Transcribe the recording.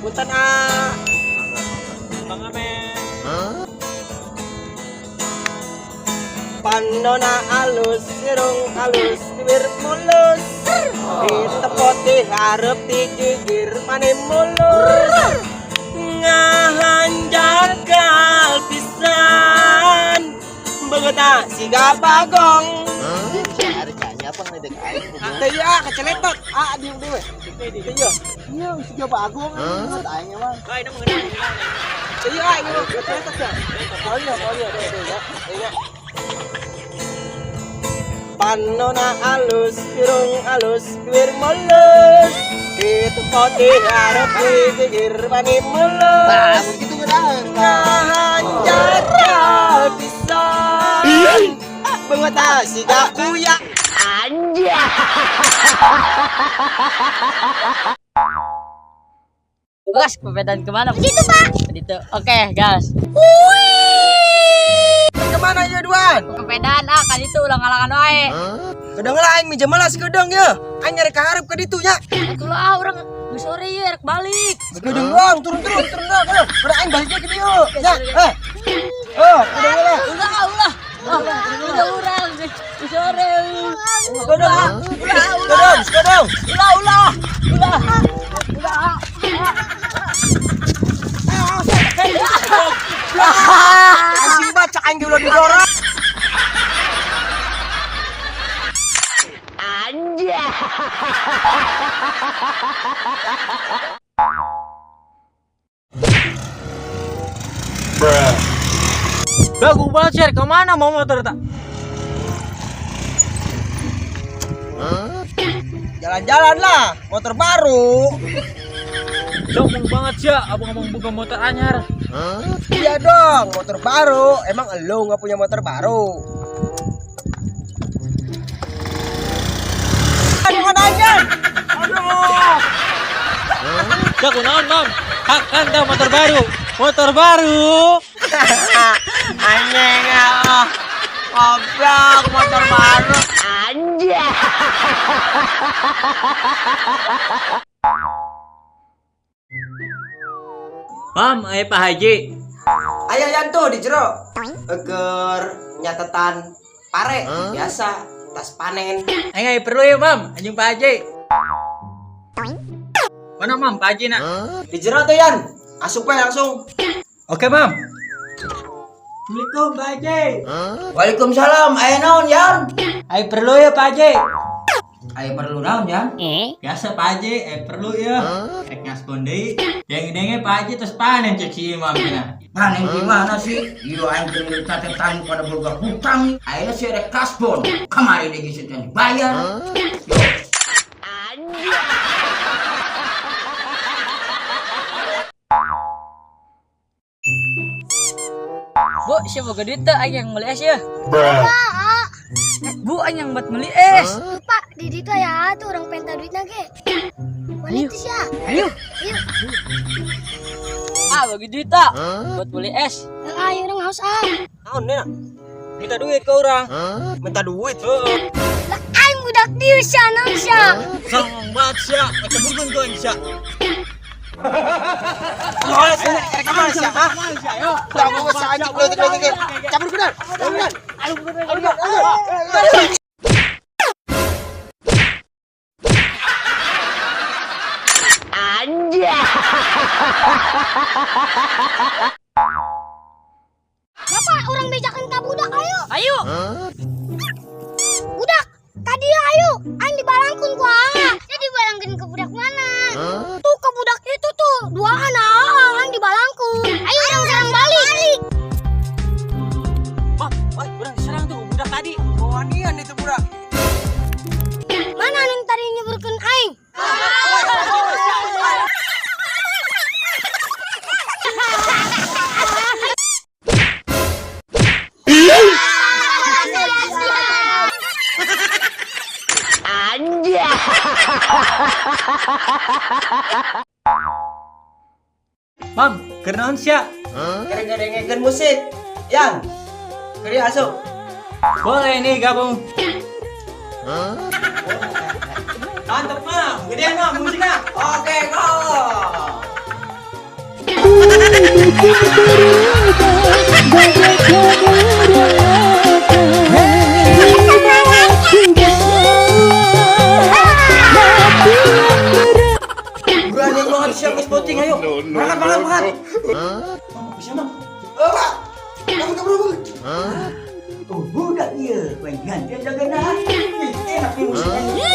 Punten, ah. Mangga, men. Panona alus, irung alus, bibir mulus. Ditepo ti hareup, digigir mani mulus. Ngahanjakal pisan. Beungeutna siga bagong. Teu ieu ah, keceletot. Ah, dieu deui we. Teu ieu. Iya, siga bagong. Menurut aing emang. Teu ieu ah, ieu keceletot ya. Oh iya, oh iya, tuh, tuh, ya. Iya. Panona alus, irung alus, bibir mulus. Ditepo ti hareup, digigir mani mulus. Nah, begitu gedahan. Ngahanjakal pisan. Beungeutna siga kuya. Anjay. Gas, sepedaan kemana? Situ, Pak. Itu. Oke, gas. Kemana ya, Duan? Sepedaan ah, kan itu ulang alangan wae. Kedeng lah aing minjem lah sekedeng ya. Aing nyari ka hareup ka ditu nya. Atuh lah urang geus sore ieu rek balik. Sekedeng doang, turun turun turun doang. Ayo, udah aing baliknya ke dieu. Ya, eh. Oh, kedeng lah. Ulah ah, ulah. Ah, udah urang geus sore. Sekedeng. Sekedeng, sekedeng. Ulah, ulah. Ulah. Ulah. Anjing baca aing ge ulah didorong. Anjay. Bagus banget, Sher. Kemana mau motor tak? Jalan-jalan lah, motor baru. Sombong banget sih, abang ngomong buka motor anyar. Iya dong, motor baru. Emang elo nggak punya motor baru? Aduh, aja. Aduh. Ya kunaon, Mam? Hak kan dah motor baru. Motor baru. Anjing ah. Goblok, motor baru. Anjay. Mam, ayo Pak Haji. Ayo yan tuh di jero. Eger nyatetan pare biasa tas panen. Ayo, ayo perlu ya, Mam. Anjing Pak Haji. Mana, Mam? Pak Haji nak? Di jero tuh Yan. Asup we langsung. Oke, Mam. Assalamualaikum, Pak Haji. Waalaikumsalam. Aya naon, Yan? Ayo perlu ya, Pak Haji. Aya perlu naon, Yan? Biasa Pak Haji, ayo perlu ya. Rek ngasbon deui. Denge-denge Pak Haji terus panen cek si Imam cenah. Panen gimana sih? Iya, aing keur catetan pada boga hutang. Ayeuna sih rek kasbon. Kamari deui geus teu dibayar. Yo. Anjay. Bu, siapa boga duit teu aing yang beli es ya? Pak. Bu, aing yang buat beli es. Pak, di ditu ya tuh orang penta duitna ge. Mana itu sih ya? Ayo. Ayo. Ah, bagi duit tak? Buat beli es. Ayo orang haus ah. Naon nih? Minta duit ke orang. Minta duit. Heeh. Lah aing budak dieu sia naon sia. Songong banget sia. Macam burgun kau sia. Oh, sini rek kamana sia? Hah? Udah gua geus anjing leutik leutik. Cabut bener. Cabut bener. Aduh, aduh. Anjay. Bapak orang bejakan ka budak ayo. Ayo. Budak, tadi ayo aing dibalangkeun ku aa. Dia dibalangkeun ke budak mana? Tuh ke budak itu tuh, duaan aa aing dibalangkeun. Ayo urang serang balik. Wah, wah, urang diserang tuh budak tadi. Wanian itu budak. Mana anu tadi nyeburkeun aing? Anjay. Mam, keur naon sia? Keur ngadengekeun musik. Yang. Keur asup. Boleh nih gabung. Mantap, Mam. Gedean, Mam, musiknya. Oke, go. Berani banget siang geus penting ayo. Berangkat berangkat berangkat. Oh, siapa? Oh, Pak. Kamu kamu kamu. Oh, budak ieu, poe gantian jagana. Ih, enak nih musiknya.